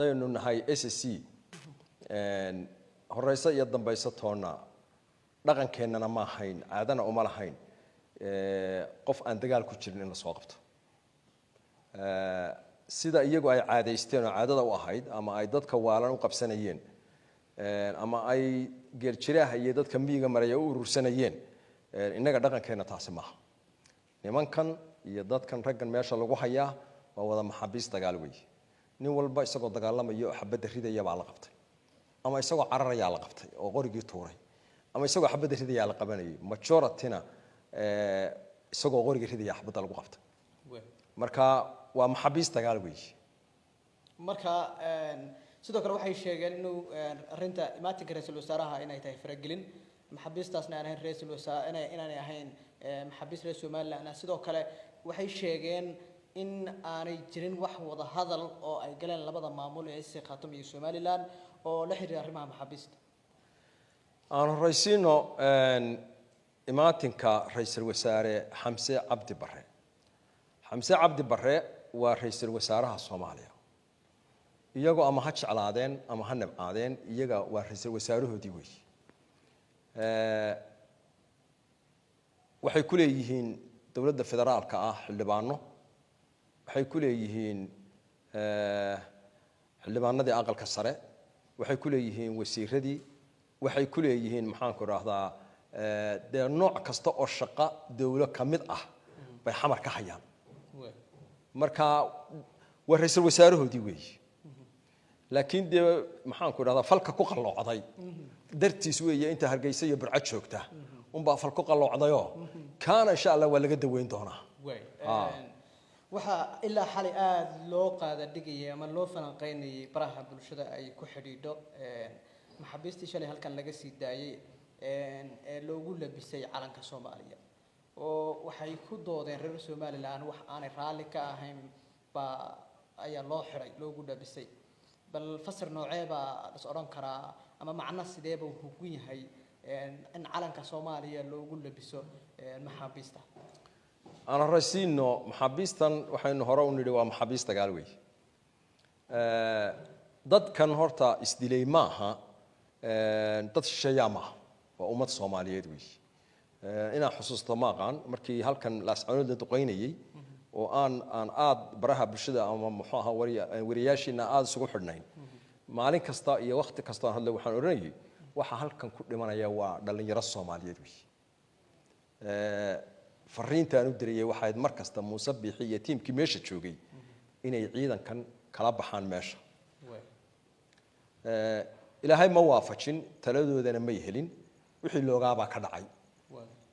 Haddaynu nahay SSC, horeyso iyo dambayso toonna dhaqankeennana ma ahayn, caadana uma lahayn qof aan dagaal ku jirin in la soo qabto, sida iyagu ay caadaysteen oo caadada u ahayd, ama ay dadka waalan u qabsanayeen, ama ay geeljiraha iyo dadka miyiga maraya u urursanayeen. Innaga dhaqankeenna taasi maaha. Nimankan iyo dadkan, raggan meesha lagu hayaa waa wada maxaabiis dagaal weeye. Nin walba isagoo dagaalamaya oo xabadda ridaya baa la qabtay, ama isagoo cararayaa la qabtay oo qorigii tuuray, ama isagoo xabadda ridayaa la qabanayay. Majority-na isagoo qoriga ridaya xabadda lagu qabtay. Marka waa maxaabiis dagaal weeye. Marka sidoo kale waxay sheegeen inuu arrinta imaatinka ra-iisul wasaaraha inay tahay faragelin, maxaabiistaasna aan ahayn ra-iisul wasaar ina inaanay ahayn maxaabiis reer Somaliland ah. Sidoo kale waxay sheegeen in aanay jirin wax wada hadal oo ay galeen labada maamul ee SSC Khaatumo iyo Somaliland oo la xiriira arrimaha maxaabiista. Aan horeysiino imaatinka ra-iisul wasaare Xamse Cabdi Barre. Xamse Cabdi Barre waa ra-iisul wasaaraha Soomaaliya. Iyagoo ama ha jeclaadeen ama ha nabcaadeen, iyaga waa ra-iisul wasaarahoodii weeye. Waxay ku leeyihiin dowladda federaalka ah xildhibaano, waxay ku leeyihiin xildhibaanadii aqalka sare, waxay ku leeyihiin wasiiradii, waxay ku leeyihiin, maxaanku idhaahdaa, dee nooc kasta oo shaqo dowlo ka mid ah bay xamar ka hayaan. Marka waa ra-iisul wasaarahoodii weeye. Laakiin dee, maxaanku idhahdaa, falka ku qalloocday dartiis weeye. Inta Hargeysa iyo Burco joogta unbaa fal ku qalloocdayoo kaana insha Allah waa laga daweyn doonaa. Waxaa ilaa xalay aada loo qaada dhigayay ama loo falanqeynayay baraha bulshada ay ku xidhiidho maxaabiistii shalay halkan laga sii daayay ee loogu labisay calanka Soomaaliya, oo waxay ku doodeen reer Somaliland wax aanay raalli ka ahayn baa ayaa loo xidhay, loogu labisay. Bal fasir noocee baa las odhan karaa, ama macno sideeba wuxuu ku yahay in calanka Soomaaliya loogu labiso maxaabiista? Aan horeysiino maxaabiistan. Waxaynu hore u nidhi waa maxaabiis dagaal wey. Dadkan horta isdilay maaha dad shisheeyaa maaha, waa ummad Soomaaliyeed wey. Inaan xusuusto ma aqaan, markii halkan Laascanood la duqeynayey oo aan aada baraha bulshada ama muxuu ahaa wariyaashiina aada isugu xidhnayn, maalin kasta iyo wakhti kasta aan hadlay waxaan odhanayay waxa halkan ku dhimanaya waa dhallinyaro Soomaaliyeed wey. Fariintaan u dirayay waxay ahayd mar kasta Muuse Biixi iyo tiimkii meesha joogay inay ciidankan kala baxaan meesha. Ilaahay ma waafajin, taladoodana may helin, wixii loogaabaa ka dhacay.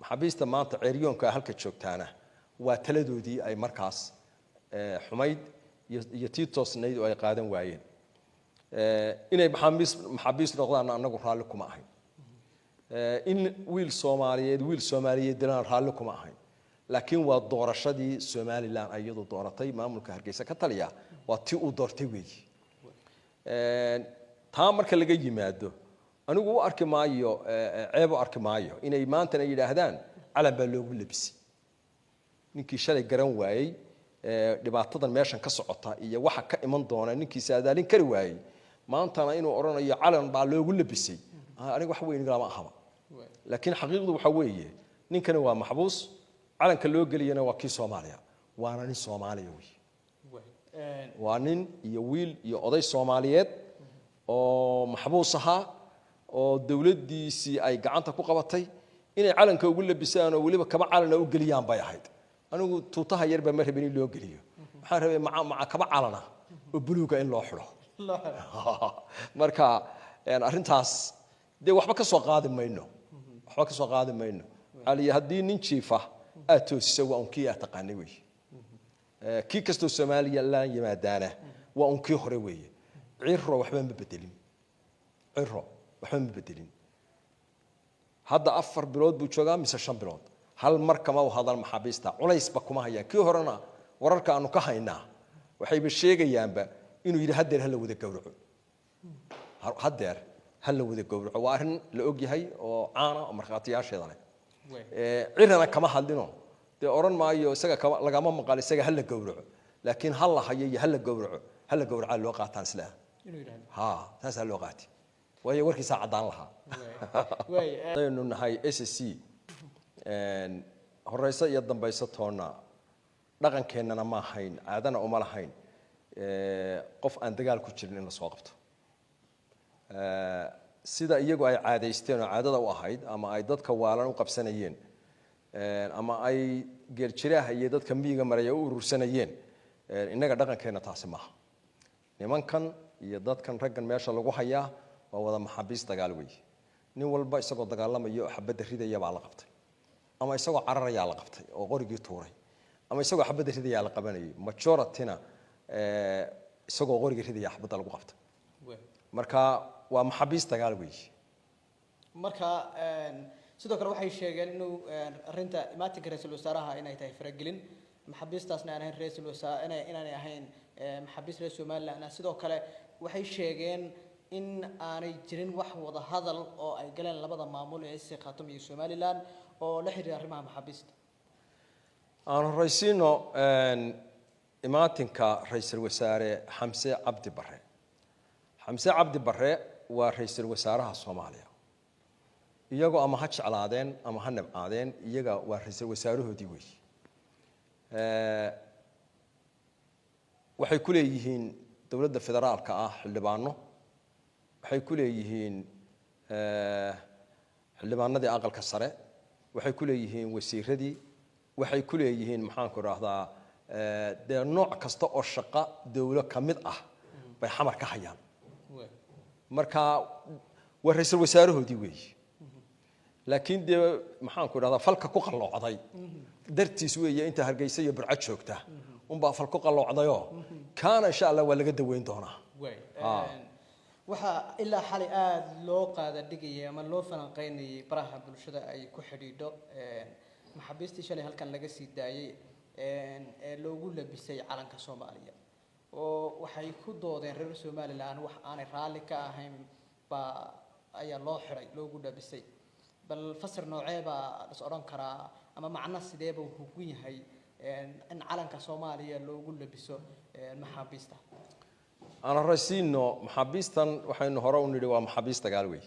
Maxaabiista maanta ceeryoonka halka joogtaana waa taladoodii ay markaas xumayd iyo tii toosnayd oo ay qaadan waayeen. Inay maxaabiis noqdaanna annagu raalli kuma ahayn. In wiil Soomaaliyeed wiil Soomaaliyeed dilaan raalli kuma ahayn, laakiin waa doorashadii Somaliland iyadu dooratay. Maamulka Hargeysa ka taliya waa tii uu doortay weeyi. Taa marka laga yimaado, anigu u arki maayo ceeb, u arki maayo inay maantana yidhaahdaan calan baa loogu labisay. Ninkii shalay garan waayey dhibaatadan meeshan ka socota iyo waxa ka iman doona, ninkii saadaalin kari waayey, maantana inuu odhanayo calan baa loogu labisay, aniga wax weyn lama ahaba. Laakiin xaqiiqdu waxa weeye ninkani waa maxbuus, calanka loo geliyana waa kii Soomaaliya, waana nin Soomaaliya wey. Waa nin iyo wiil iyo oday Soomaaliyeed oo maxbuus ahaa oo dowladdiisii ay gacanta ku qabatay. Inay calanka ugu labisaan oo weliba kaba calana u geliyaan bay ahayd. Anigu tuutaha yarbaa ma rabin in loo geliyo, waxaan rabay maca kaba calana oo buluuga in loo xidho. Marka arrintaas dee waxba ka soo qaadi mayno, waxba ka soo qaadi mayno. Cali, haddii nin jiifa aad toosisa, waa un kii aad taqaanay wey. Kii kastoo Soomaaliya laan yimaadaana waa un kii hore weeye. Ciro waxba ma bedelin, Ciro waxba ma bedelin. Hadda 4 bilood buu joogaa mise 5 bilood, hal mar kama u hadal maxaabiista, culaysba kuma hayaan. Kii horena wararka aanu ka haynaa waxayba sheegayaanba inuu yidhi haddeer ha la wada gowraco, haddeer ha la wada gowraco. Waa arrin la og yahay oo caana oo markhaatiyaasheeda leh. Cirana kama hadlino, dee odhan maayo isaga kama lagama maqal isaga ha la gowraco, laakiin ha la hayo iyo ha la gowraco, ha la gowracaa loo qaataan isleah. Inuu yidhaahdo. Ha, saasaa loo qaatay, waayo warkiisaa caddaan lahaa. Waay. Hadaynu nahay SSC, horeyso iyo dambayso toonna dhaqankeennana ma ahayn, caadana uma lahayn qof aan dagaal ku jirin in la soo qabto. Sida iyagu ay caadaysteen oo caadada u ahayd, ama ay dadka waalan u qabsanayeen, ama ay geeljiraha iyo dadka miyiga maraya u urursanayeen, innaga dhaqankeenna taasi maaha. Nimankan iyo dadkan, raggan meesha lagu hayaa waa wada maxaabiis dagaal weeye. Nin walba isagoo dagaalamaya oo xabadda ridaya baa la qabtay, ama isagoo cararayaa la qabtay oo qorigii tuuray, ama isagoo xabadda ridayaa la qabanayay. Majority-na isagoo qorigii ridaya xabadda lagu qabtay. Marka waa maxaabiis dagaal weeye. Marka sidoo kale waxay sheegeen inuu arrinta imaatinka ra-iisul wasaaraha inay tahay faragelin, maxaabiistaasna aan ahayn ra-iisul wasaar inay inaanay ahayn maxaabiis reer Somaliland ah. Sidoo kale waxay sheegeen in aanay jirin wax wada hadal oo ay galeen labada maamul ee SSC Khaatumo iyo Somaliland oo la xiriira arrimaha maxaabiista. Aan horraysiino imaatinka ra-iisul wasaare Xamse Cabdi Barre. Xamse Cabdi Barre waa ra-iisul wasaaraha Soomaaliya. Iyagoo ama ha jeclaadeen ama ha nabcaadeen, iyaga waa ra-iisul wasaarahoodii weeye. Waxay ku leeyihiin dowladda federaalka ah xildhibaano, waxay ku leeyihiin xildhibaanadii aqalka sare, waxay ku leeyihiin wasiiradii, waxay ku leeyihiin, maxaanku idhaahdaa, dee nooc kasta oo shaqo dowlo ka mid ah bay xamar ka hayaan. Marka waa ra-iisul wasaarahoodii weeye. Laakiin dee, maxaanku idhahdaa, falka ku qalloocday dartiis weeye. Inta Hargeysa iyo Burco joogta unbaa fal ku qalloocdayoo kaana insha Allah waa laga daweyn doonaa. Waxaa ilaa xalay aada loo qaada dhigayay ama loo falanqeynayay baraha bulshada ay ku xidhiidho maxaabiistii shalay halkan laga sii daayay ee loogu labisay calanka Soomaaliya, oo waxay ku doodeen reer Somaliland wax aanay raalli ka ahayn baa ayaa loo xidhay, loogu labisay. Bal fasir noocee baa las odhan karaa, ama macno sideeba wuxuu ku yahay in calanka Soomaaliya loogu labiso maxaabiista? Aan horaysiino maxaabiistan. Waxaynu hore u nidhi waa maxaabiis dagaal wey.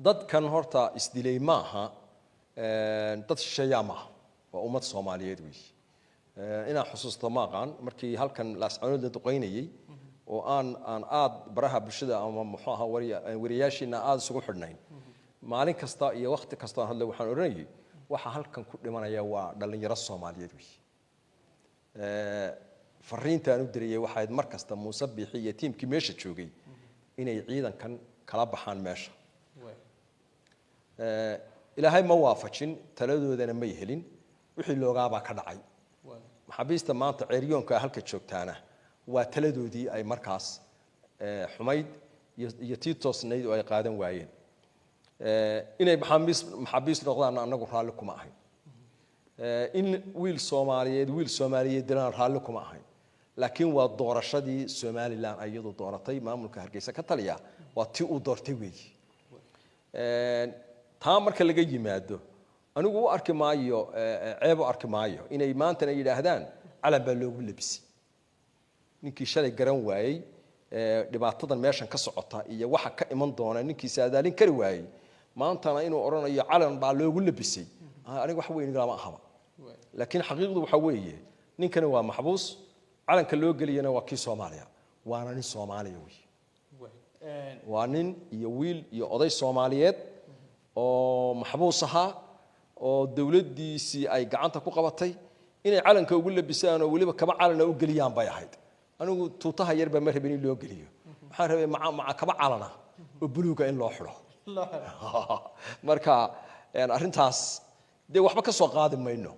Dadkan horta isdilay maaha dad shisheeyaa maaha, waa ummad Soomaaliyeed wey. Inaan xusuusto ma aqaan, markii halkan Laascanood la duqaynayey oo aan aad baraha bulshada ama muxuu ahaa wariyaashiina aada isugu xidhnayn, maalin kasta iyo wakhti kasta aan hadlo waxaan odhanayay waxa halkan ku dhimanaya waa dhallinyaro Soomaaliyeed wey. Fariintaan u dirayay waxay ahayd mar kasta Muuse Biixi iyo tiimkii meesha joogay inay ciidankan kala baxaan meesha. Ilaahay ma waafajin, taladoodana may helin, wixii loogaabaa ka dhacay. Maxaabiista maanta ceeryoonka halka joogtaana waa taladoodii ay markaas xumayd iyo tii toosnayd oo ay qaadan waayeen. Inay maxaabiis noqdaanna annagu raalli kuma ahayn. In wiil Soomaaliyeed wiil Soomaaliyeed dilaan raalli kuma ahayn, laakiin waa doorashadii Somaliland iyadu dooratay. Maamulka Hargeysa ka taliya waa tii uu doortay weeyi. Taa marka laga yimaado, anigu u arki maayo ceeb, u arki maayo inay maantana yidhaahdaan calan baa loogu labisay. Ninkii shalay garan waayey dhibaatadan meeshan ka socota iyo waxa ka iman doona, ninkii saadaalin kari waayey, maantana inuu odhanayo calan baa loogu labisay, aniga wax weyn igama ahaba. Laakiin xaqiiqdu waxa weeye ninkani waa maxbuus, calanka loo geliyana waa kii Soomaaliya, waana nin Soomaaliya wey. Waa nin iyo wiil iyo oday Soomaaliyeed oo maxbuus ahaa oo dowladdiisii ay gacanta ku qabatay. Inay calanka ugu labisaan oo weliba kaba calana u geliyaan bay ahayd. Anigu tuutaha yarba ma rabin in loo geliyo, waxaan rabay maca kaba calana oo buluuga in loo xidho. Marka arrintaas dee waxba ka soo qaadi mayno,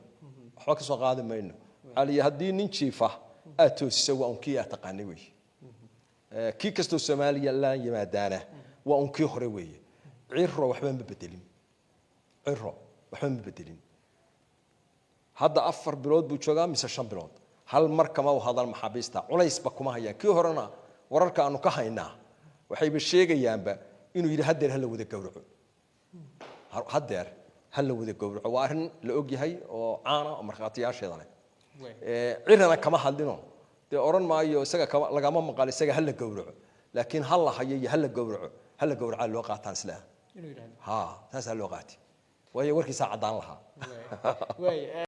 waxba ka soo qaadi mayno. Caliya, haddii nin jiifa aad toosisa, waa un kii aad taqaanay wey. Kii kastoo Soomaaliya laan yimaadaana waa un kii hore weeye. Ciro waxba ma bedelin, Ciro waxba ma bedelin. Hadda 4 bilood buu joogaa mise 5 bilood, hal mar kama u hadal maxaabiista, culaysba kuma hayaan. Kii horena wararka aanu ka haynaa waxayba sheegayaanba inuu yidhi haddeer ha la wada gowraco, haddeer ha la wada gowraco. Waa arrin la og yahay oo caana oo markhaatiyaasheeda leh. Cirana kama hadlino. Dee odhan maayo isaga lagama maqal isaga ha la gowraco, laakiin ha la hayo iyo ha la gowraco, ha la gowracaa loo qaataan isleah. Inuu yidhahdo. Ha, saasaa loo qaatay, waayo warkiisaa caddaan lahaa. Waay.